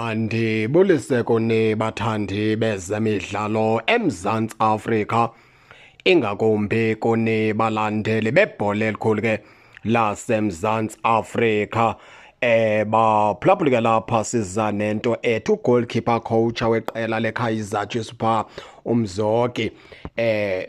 Andibulise kuni bathandi bezemidlalo eMzantsi Afrika, ingakumbi kuni balandeli bebhola elikhulu ke laseMzantsi Afrika. Baphulaphuli ke lapha siza nento ethi ugoalkeeper coach weqela leKaizer Chiefs phaa uMzoki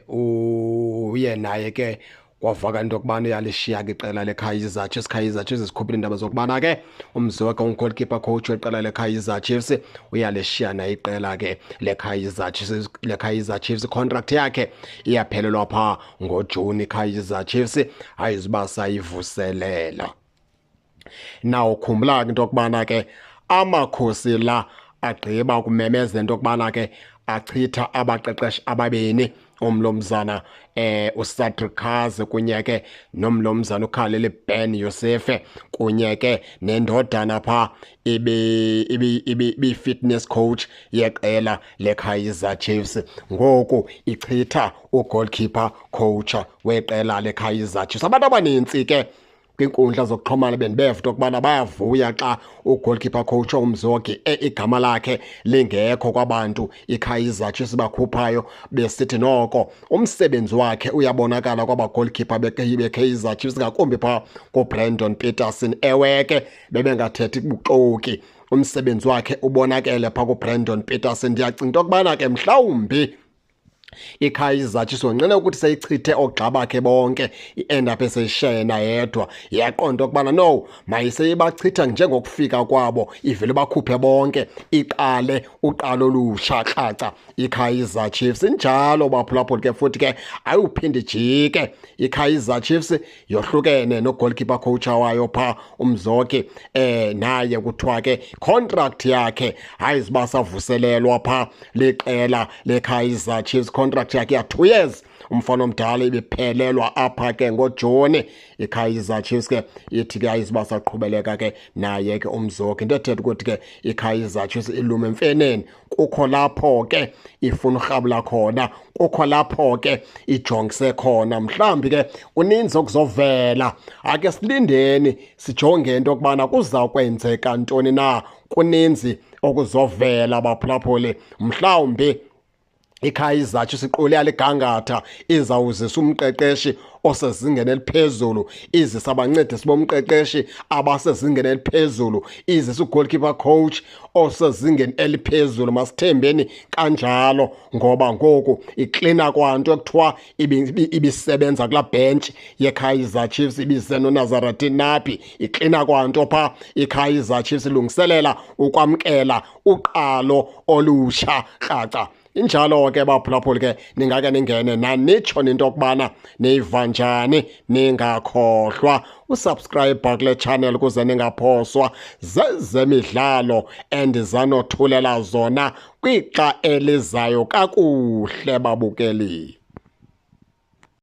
uye naye ke kwavakala into yokubana uyalishiya ke iqela leKaizer Chiefs. Kaizer Chiefs zikhuphile iindaba zokubana ke uMzoki ungoalkeeper coach weqela leKaizer Chiefs uyalishiya naye iqela ke leKaizer Chiefs. LeKaizer Chiefs contract yakhe iyaphelelwa phaa ngoJuni. Kaizer Chiefs ayizuba sayivuselela. Naw khumbula ke into yokubana ke amakhosi la agqiba ukumemeza into yokubana ke achitha abaqeqeshi ababini, umlomzana uCedric Kaze kunye ke nomlomzana uKhalil Ben Youssef kunye ke nendodana pha ibe ibe ibe fitness coach yeqela leKaizer Chiefs. Ngoku ichitha ugoalkeeper coach weqela leKaizer Chiefs. Abantu abanintsi ke kwiinkundla zokuxhumana bendibeva into yokubana bayavuya xa ugoalkeeper coach uMzoki igama lakhe lingekho kwabantu iKaizer Chiefs bakhuphayo, besithi noko umsebenzi wakhe uyabonakala kwaba goalkeeper beKaizer Chiefs, ngakumbi phaa kuBrandon Petersen. Ewe ke, bebengathethi buxoki, umsebenzi wakhe ubonakele phaa kuBrandon Petersen. Ndiyacinga into yokubana ke mhlawumbi iKaizer Chiefs wonqena ukuthi seyichithe oogxa bakhe bonke, i-end up eseyishena yedwa, yaqonda ukubana no, mayiseyibachitha njengokufika kwabo, ivele bakhuphe bonke, iqale uqalo olusha kraca iKaizer Chiefs. Injalo baphulaphuli ke, futhi ke ayiwuphinde ijike iKaizer Chiefs, yohlukene no-goalkeeper coach wayo phaa uMzoki. Naye kuthiwa ke contract yakhe ayizuba savuselelwa phaa liqela leKaizer Chiefs. Contract yakhe ya 2 years, umfana omdala, ibiphelelwa apha ke ngoJuni. iKaizer Chiefs ke ithi ke ayizuba saqhubeleka ke naye ke uMzoki, into ethetha ukuthi ke iKaizer Chiefs ilume emfeneni. Kukho lapho ke ifuna urhabula khona, kukho lapho ke ijongise khona, mhlawumbi ke kuninzi okuzovela. Ake silindeni sijonge into yokubana kuza kwenzeka ntoni na. Kuninzi okuzovela baphulaphuli. Mhlawumbi iKaizer Chiefs iqule yaligangatha, izawuzisa umqeqeshi osezingeni eliphezulu, izisa abancedisi bomqeqeshi abasezingeni eliphezulu, izisa ugoalkeeper coach osezingeni eliphezulu. Masithembeni kanjalo, ngoba ngoku iklina kwanto ekuthiwa ibisebenza kulaa bench yeKaizer Chiefs ibize noNasreddine Nabi. Iklina kwanto phaa iKaizer Chiefs, ilungiselela ukwamkela uqalo olusha kraca. Injalo ke baphulaphuli ke, ningake ningene nanitsho into yokubana niyiva njani. Ningakhohlwa usubscribe kule channel ukuze ningaphoswa zezemidlalo endizanothulela zona kwixa elizayo. Kakuhle babukeli.